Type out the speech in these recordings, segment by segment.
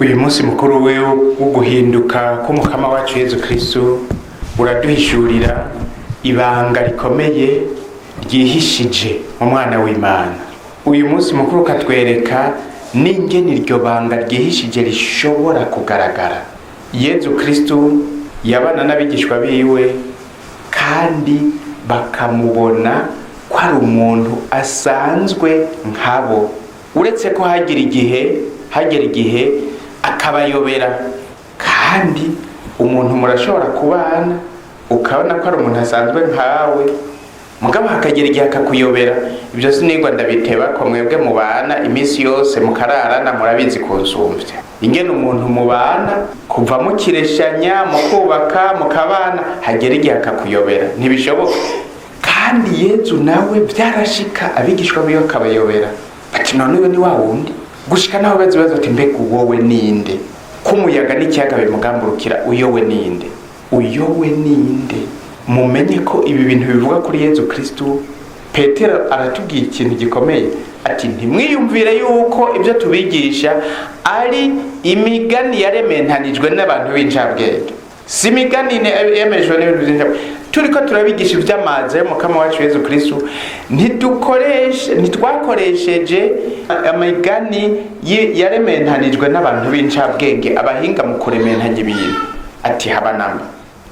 Uyu munsi mukuru wo guhinduka k'Umukama wacu Yezu Kristu uraduhishurira ibanga rikomeye ryihishije mu Mwana w'Imana. Uyu munsi mukuru ukatwereka n'ingene iryo banga ryihishije rishobora kugaragara. Yezu Kristu yabana n'abigishwa biwe kandi bakamubona ko ari umuntu asanzwe nkabo, uretse ko hagira igihe akabayobera. Kandi umuntu murashobora kubana ukabona ko ari umuntu asanzwe nkawe, mugabo hakagera igihe akakuyobera. Ibyo sinigwa ndabiteba ko mwebwe mubana iminsi yose mukararana, murabizi kunsumvya ingene umuntu mubana kuva mukireshanya, mukubaka, mukabana, hagera igihe akakuyobera. Ntibishoboka. Kandi Yezu nawe byarashika abigishwa biwe akabayobera, ati: "None uyu ni wa wundi?" Gushika naho bazi baza ati: "Mbega wowe ninde ko umuyaga n'ikiyaga bimugamburukira? Uyowe ninde? Uyowe ninde?" Mumenye ko ibi bintu bivuga kuri Yezu Kristu. Petero aratubwiye ikintu gikomeye, ati: "Ntimwiyumvire yuko ibyo tubigisha ari imigani yarementanijwe n'abantu b'incabwenge." Si imigani yemejwe n'ibintu by'incabwenge. Turiko turabigisha ivy'amazi y'Umukama wacu Yezu Kristu, ntidukoreshe, ntitwakoresheje amigani yarementanijwe n'abantu b'incabwenge, abahinga mu kurementanya ibintu. Ati: "Haba namba,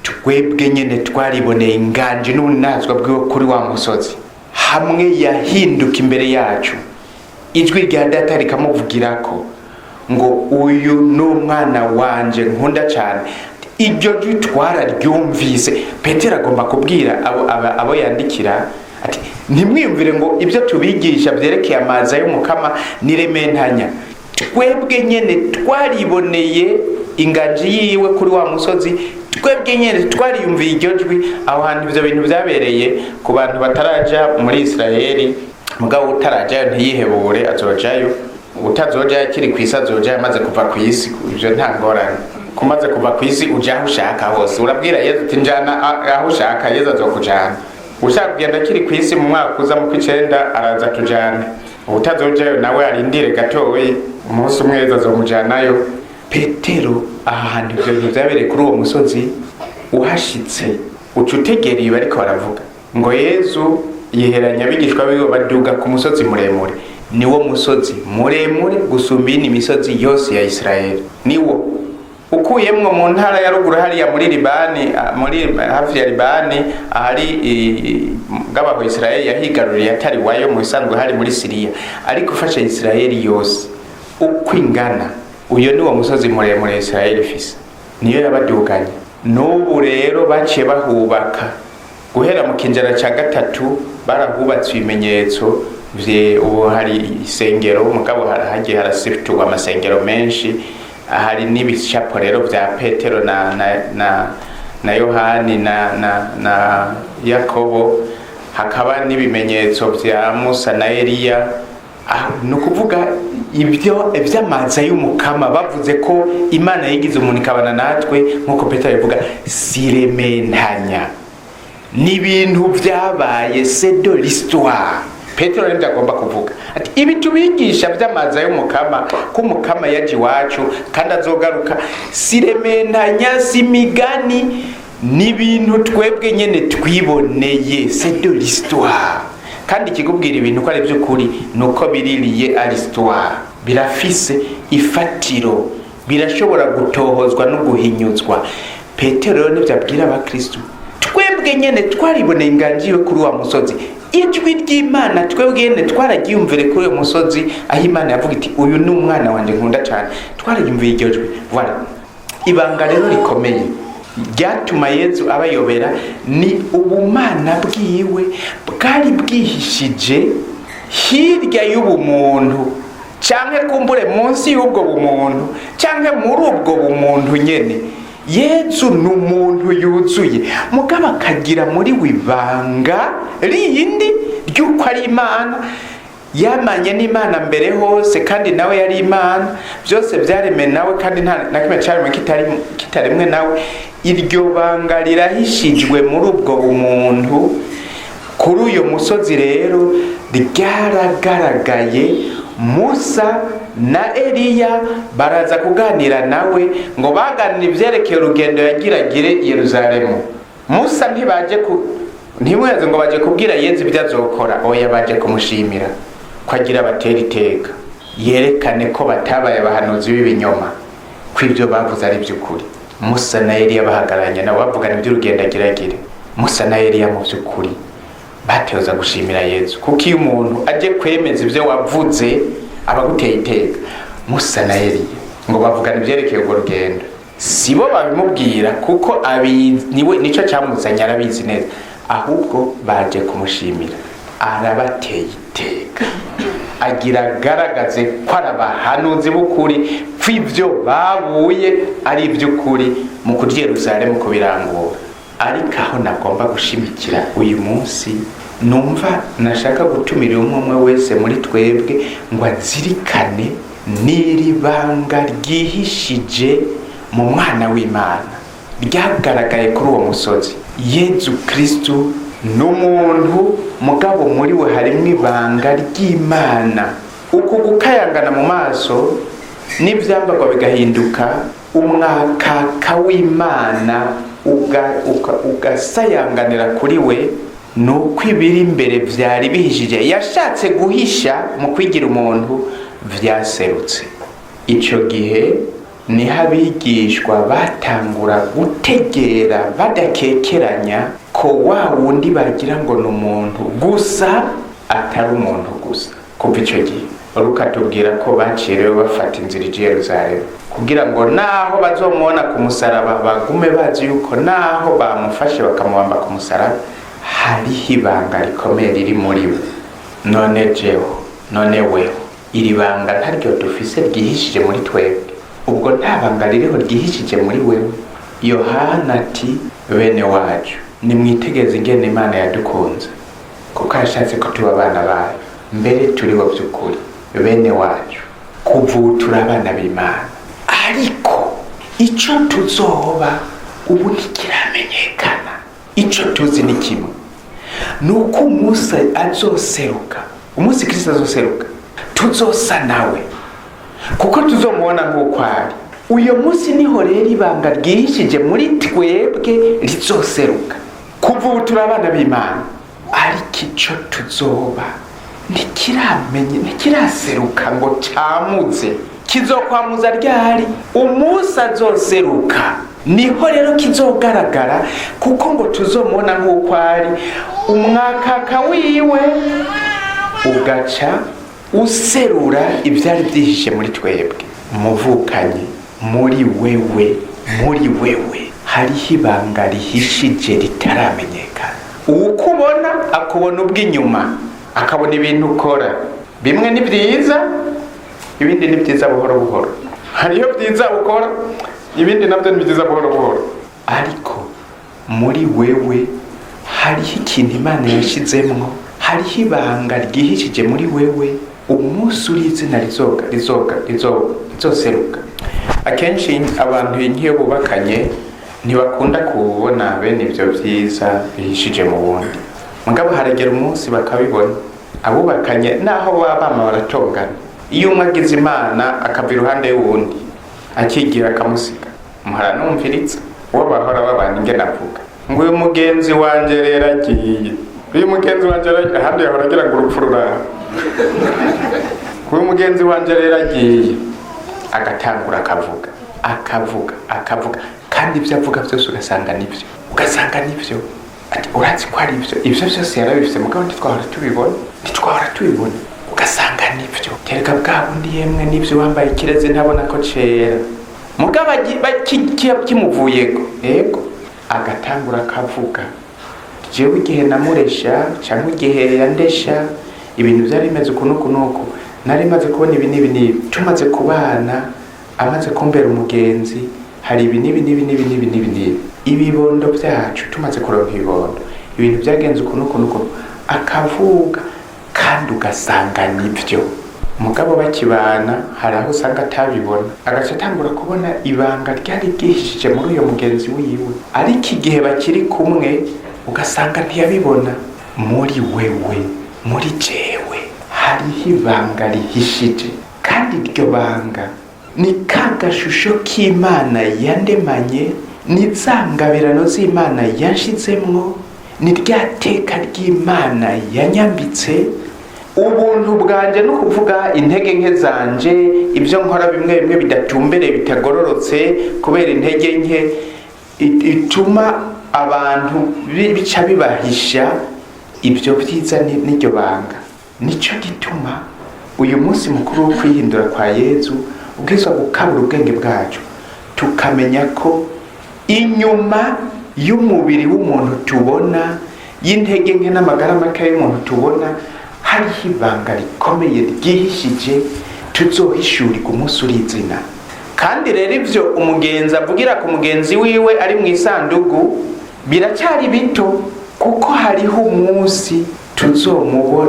twebwe nyene twariboneye inganji n'ubunazwa bwiwe kuri wa musozi, hamwe yahinduka imbere yacu, ijwi rya Data rikamuvugirako ngo: 'Uyu ni umwana wanje nkunda cyane.' Iryo jwi twararyumvise." Petero agomba kubwira abo yandikira ati: "Ntimwiyumvire ngo ibyo tubigisha byerekeye amaza y'Umukama nirementanya. Twebwe nyene twariboneye inganji yiwe kuri wa musozi, twebwe nyene twariyumviye iryo jwi." Aho hantu ivyo bintu vyabereye, ku bantu bataraja muri Isirayeli, mugabo utarajayo ntiyihebure, azojayo. Utazojayo akiri ku isi, azojayo amaze kuva ku isi. Ivyo nta ngorane. Kumaze kuva ku isi, uja aho ushaka hose. Urabwira Yezu uti: "Njana aho ushaka." Yezu azokujana. Ushaka kugenda akiri ku isi, mu mwaka uza mu kw'icenda araza tujane. Utazojayo nawe arindire gatoyi, umunsi umwe Yezu azomujanayo. Petero, aha hantu ivyo bintu vyabereye kuri uwo musozi, uhashitse uca utegera ibi bariko baravuga ngo Yezu yiheranya abigishwa biwe, baduga ku musozi muremure. Niwo musozi muremure gusumba iyindi misozi yose ya Isirayeli. Niwo ukuyemwo mu ntara ya ruguru hariya muri Libani, muri hafi ya Libani, ahari gabaho Isirayeli yahigaruriye atari wayo, mu bisanzwe hari muri Siriya. Ariko ufashe Isirayeli yose uko ingana, uyo ni wo musozi muremure Isirayeli ifise, niyo yabaduganye. N'ubu rero baciye bahubaka guhera mu kinjana ca gatatu, barahubatse ibimenyetso vye. Ubu hari isengero, mugabo hagiye harasiturwa amasengero menshi. Hari n'ibicapo rero vya Petero na Yohani na Yakobo, hakaba n'ibimenyetso vya Musa na Eliya. Ni ukuvuga ibyo ivy'amaza y'Umukama bavuze ko Imana yigize umuntu ikabana natwe, nk'uko Petero bivuga, sirementanya, ni ibintu vyabaye, c'est de l'histoire. Petero rero agomba kuvuga ati: "Ibi tubigisha vy'amaza y'Umukama, ko Umukama yaje iwacu kandi azogaruka, sirementanya, si imigani, ni ibintu twebwe nyene twiboneye, c'est de l'histoire." Kandi ikikubwira ibintu ko ari by'ukuri ni uko biri lié à l'histoire, birafise ifatiro, birashobora gutohozwa no guhinyuzwa. Petero rero nibyo abwira abakristu: "Twebwe nyene twariboneye inganji yiwe kuri wa musozi, ijwi ry'Imana twebwe nyene twaragiyumvire kuri uyo musozi, aho Imana yavuga iti: 'Uyu ni umwana wanjye nkunda cyane.' Twariyumviye iryo jwi." Voilà. Ibanga rero rikomeye ryatuma Yezu abayobera ni ubumana bwiwe bwari bwihishije hirya y'ubumuntu, canke kumbure munsi y'ubwo bumuntu, canke muri ubwo bumuntu nyene. Yezu ni umuntu yuzuye, mugabo akagira muri we ibanga rindi ry'uko ari Imana. Yamanye n'Imana mbere hose, kandi nawe yari Imana. Byose byaremwe nawe, kandi nta na kimwe cyaremwe kitaremwe nawe. Iryo banga rirahishijwe muri ubwo bumuntu. Kuri uyu musozi rero ryaragaragaye. Musa na Eliya baraza kuganira nawe, ngo baganira ivyerekeye urugendo yagiragire Yeruzalemu. Musa ntibaje ku ntimweze ngo baje kubwira Yezu ibyo azokora, oya, baje kumushimira ko agira batera iteka, yerekane ko batabaye abahanuzi b'ibinyoma, ko ibyo bavuze ari by'ukuri. Musa na Eliya bahagararanye nabo bavugana iby'urugendo agiragire. Musa na Eliya mu by'ukuri bateza gushimira Yezu, kuko iyo umuntu aje kwemeza ibyo wavuze aba aguteye iteka. Musa na Eliya ngo bavugana ibyerekeye urwo rugendo, sibo babimubwira kuko abizi, niwe nico cyamuzanye, arabizi neza, ahubwo baje kumushimira. Arabateye iteka, agira agaragaze ko ari abahanuzi b'ukuri, ko ibyo babuye ari iby'ukuri mu kurya Yeruzalemu kubirangura. Ariko aho nagomba gushimikira uyu munsi, numva nashaka gutumira umwe umwe wese muri twebwe ngo azirikane n'iri banga ryihishije mu mwana w'Imana ryagaragaye kuri uwo musozi. Yezu Kristu ni umuntu, mugabo muri we harimo ibanga ry'Imana. Uku gukayangana mu maso n'ibyambarwa bigahinduka, umwakaka w'Imana ugasayanganira kuri we, ni uko ibiri imbere byari bihishije yashatse guhisha mu kwigira umuntu vyaserutse. Ico gihe niho abigishwa batangura gutegera badakekeranya ko wa wundi bagira ngo ni umuntu gusa atari umuntu gusa. Kuva ico gihe Luka atubwira ko baciye rero bafata inzira ija i Yeruzalemu, kugira ngo naho bazomubona ku musaraba bagume bazi yuko naho bamufashe bakamubamba ku musaraba hariho ibanga rikomeye riri muri we. None jeho, none weho, iri banga ntaryo dufise ryihishije muri twebwe? Ubwo nta banga ririho ryihishije muri wewe? Yohana ati: bene wacu, nimwitegeze ingene Imana yadukunze, kuko yashatse ko tuba abana bayo, mbere turi bo by'ukuri. Bene wacu, kuva ubu turi abana b'Imana, ariko ico tuzoba ubu ntikiramenyekana. Ico tuzi ni kimwe, ni uko umunsi azoseruka, umunsi Kristo azoseruka, tuzosa nawe, kuko tuzomubona nk'uko ari. Uyo munsi niho rero ibanga ryihishije muri twebwe rizoseruka. Kuva ubu turi abana b'Imana, ariko ico tuzoba ntikiramenye, ntikiraseruka ngo camuze. Kizokwamuza ryari? Umunsi azoseruka niho rero kizogaragara, kuko ngo tuzomubona nk'uko ari, umwakaka wiwe ugaca userura ibyari byihishe muri twebwe. Muvukanyi, muri wewe, muri wewe hariho ibanga rihishije ritaramenyekana. Uwukubona akubona ubw'inyuma, akabona ibintu ukora, bimwe ni byiza, ibindi ni byiza buhoro buhoro. Hariho byiza ukora, ibindi nabyo ni byiza buhoro buhoro. Ariko muri wewe hariho ikintu Imana yashizemwo, hariho ibanga ryihishije muri wewe. Umunsi uri izina rizoga rizoga rizoga rizoseruka. Akenshi abantu nk'iyo bubakanye ntibakunda kubona bene ibyo byiza bihishije mu wundi, mugabo haragera umunsi bakabibona. Abubakanye naho baba bama baratongana, iyo umwe agize Imana akava iruhande y'uwundi akigira akamusiga, muharanumviritsa uwo bahora babana ingene avuga ngo uyu mugenzi wanje rero agiye, uyu mugenzi wanje rero, ahandi yahora agira ngo urupfu ruraha, uyu mugenzi wanje rero agiye, agatangura akavuga akavuga akavuga, kandi ibyo avuga byose ugasanga nibyo, ugasanga nibyo. Ati urazi ko ari ibyo, ibyo byose yarabifite, mugabo ntitwahora tubibona, ntitwahora tubibona, ugasanga nibyo. Tereka bwa bundi yemwe nibyo, wambaye ikirezi ntabona ko cera, mugabo kimuvuyeko yego agatangura akavuga: jewe igihe namuresha cyangwa igihe yandesha, ibintu byari bimeze uku n'uku n'uku, nari maze kubona ibi n'ibi n'ibi, tumaze kubana, amaze kumbera umugenzi, hari ibi n'ibi n'ibi n'ibi n'ibi n'ibi n'ibi, ibibondo byacu, tumaze kuronka ibibondo, ibintu byagenze uku n'uku n'uku, akavuga kandi ugasanga nibyo. Mugabo bakibana hari aho usanga atabibona, agaca atangura kubona ibanga ryari ryihishije muri uyo mugenzi wiwe, ariko igihe bakiri kumwe ugasanga ntiyabibona. Muri wewe, muri jewe, hariho ibanga rihishije, kandi Kandi iryo banga ni ka gashusho k'Imana yandemanye, ni za ngabirano z'Imana yanshizemwo, ni rya teka ry'Imana yanyambitse. Ubuntu bwanje, no kuvuga intege nke zanje, ibyo nkora bimwe bimwe bidatumbereye, bitagororotse, kubera intege nke ituma abantu bica bibahisha ibyo byiza n'iryo banga. Nico gituma uyu munsi mukuru wo kwihindura kwa Yezu ubwirizwa gukabura ubwenge bwacu, tukamenya ko inyuma y'umubiri w'umuntu tubona, y'intege nke n'amagara make y'umuntu tubona, hariho ibanga rikomeye ryihishije tuzohishurirwa umunsi uri izina. Kandi rero ivyo umugenzi avugira ku mugenzi wiwe ari mu isandugu biracyari bito, kuko hariho umunsi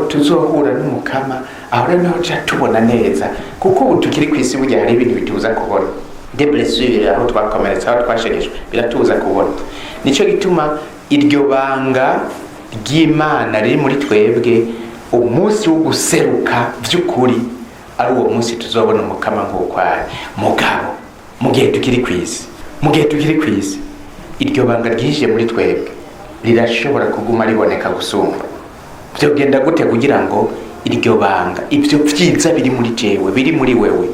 tuzohura n'Umukama. Aho rero niho tuca tubona neza, kuko ubu tukiri ku isi, burya hari ibintu bituza kubona, des blessures, aho twakomeretse, aho twashegeshwe, biratuza kubona. Nico gituma iryo banga ry'Imana riri muri twebwe, umunsi wo guseruka vy'ukuri ari uwo munsi tuzobona Umukama nk'uko ari. Mugabo mu gihe tukiri ku isi, mu gihe tukiri ku isi, iryo banga ryihishije muri twebwe rirashobora kuguma riboneka gusumba. Vyogenda gute kugira ngo iryo banga, ibyo vyiza biri muri jewe, biri muri wewe,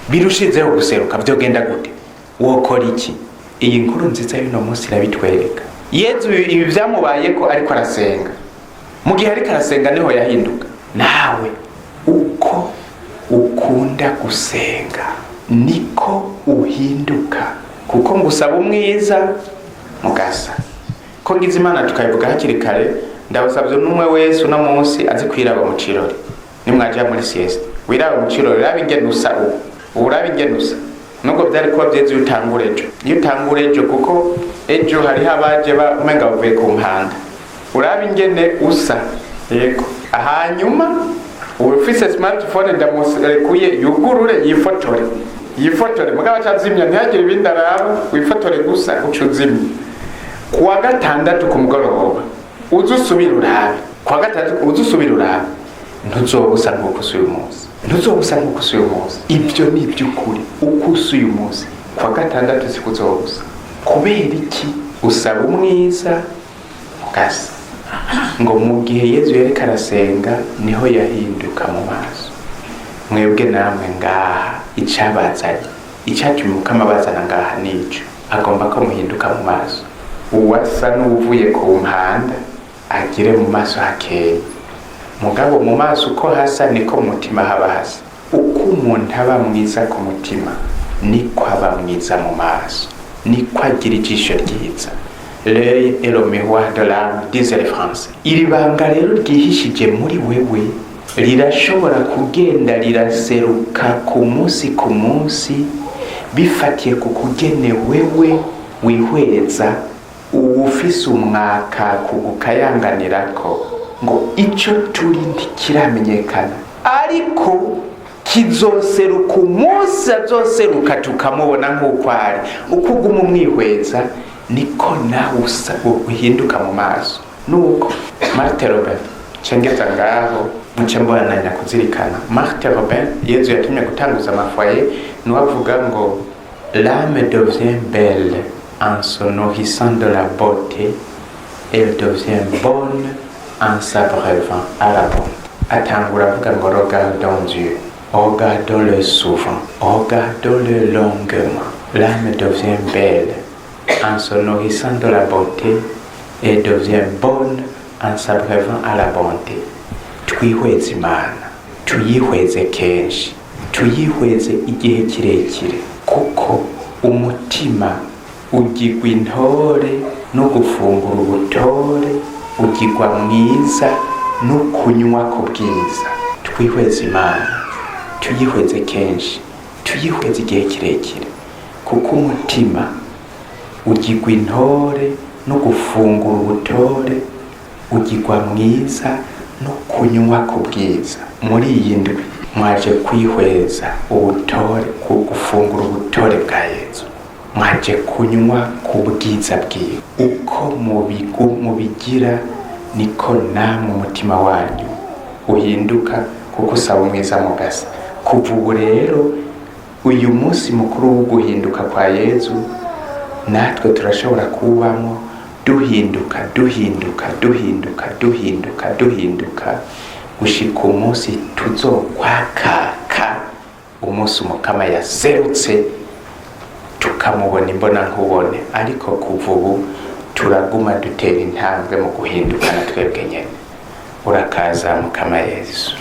birushizeho guseruka? Vyogenda gute? Wokora iki? Iyi nkuru nziza y'uno munsi irabitwereka. Yezu ibi vyamubayeko ariko arasenga. Mu gihe ariko arasenga niho yahinduka. Nawe uko ukunda gusenga niko uhinduka, kuko ngusaba umwiza mugasa ko ngize Imana. Tukabivuga hakiri kare. Ndabasabye n'umwe wese uno munsi azi kwiraba mu kirori. Nimwaja muri sieste, wiraba mu kirori, uraba ingene usa ubu, uraba ingene usa. Nubwo byari kuba byiza iyo utangura ejo, iyo utangura ejo, kuko ejo hariho abaje umenga bavuye ku mpanda. Uraba ingene usa, yego. Hanyuma ufise smartphone, ndamurekuye yugurure, yifotore, yifotore, mugabo acazimya, ntihagire ibindi araba. Wifotore gusa, uca uzimya. Kuwa gatandatu ku mugoroba uze usubire urabe. Kuwa gatandatu uze usubire urabe, ntuzoba usa nk'uko usa uyu munsi, ntuzoba usa nk'uko usa uyu munsi. Ibyo ni iby'ukuri. Uko usa uyu munsi, kuwa gatandatu siko uzoba usa. Kubera iki? Usaba umwiza mugasa. Ngo mu gihe Yezu yariko arasenga niho yahinduka mu maso. Mwebwe namwe ngaha, icabazanye, icatumye Mukama bazana ngaha, nico agomba ko muhinduka mu maso. Uwasa n'uwuvuye ku mpanda agire mu maso hakeye. Mugabo mu maso uko hasa niko mu mutima haba hasa. Uko umuntu aba mwiza ku mutima niko aba mwiza mu maso, niko agira ijisho ryiza. "L'œil est le miroir de l'âme", disent les Français. Iri banga rero ryihishije muri wewe rirashobora kugenda riraseruka ku munsi ku munsi, bifatiye ku kugene wewe wihweza. Uwufise umwaka kugukayanganirako ngo ico turi ntikiramenyekana, ariko kizoseruka umunsi azoseruka tukamubona nk'uko ari. Uko uguma umwihweza niko nawe usa uhinduka mu maso. Nuko Marthe Robin, cengeza ngaho, muce mbonanya kuzirikana Marthe Robin, Yezu yatumye gutanguza ama foyers, niwe avuga ngo: "L'âme devient belle en se nourrissant de la beauté, elle devient bonne en s'abreuvant à la bonté." Atangura avuga ngo: "Regardons Dieu, regardons-le souvent, regardons-le longuement. L'âme devient belle en se nourrissant de la beauté et devient bonne en s'abreuvant à la bonté." Twihweze Imana, tuyihweze kenshi, tuyihweze igihe kirekire, kuko umutima ugirwa intore no gufungura ubutore, ugirwa mwiza no kunywa ku bwiza. Twihweze Imana, tuyihweze kenshi, tuyihweze igihe kirekire, kuko umutima ugirwa intore no gufungura ubutore, ugirwa mwiza no kunywa ku bwiza. Muri iyi ndwi mwaje kwihweza ubutore, ku gufungura ubutore bwa Yezu, mwaje kunywa ku bwiza bwiwe. Uko mubigira niko namwe umutima wanyu uhinduka, kuko usaba umwiza mugasa. Kuva ubu rero, uyu munsi mukuru wo guhinduka kwa Yezu, natwe turashobora kuwubamo duhinduka, duhinduka, duhinduka, duhinduka, duhinduka, gushika umunsi tuzokwakaka, umunsi Umukama yaserutse tukamubona imbona nkubone. Ariko kuva ubu turaguma dutera intambwe mu guhinduka na twebwe nyene. Urakaza, Mukama Yezu.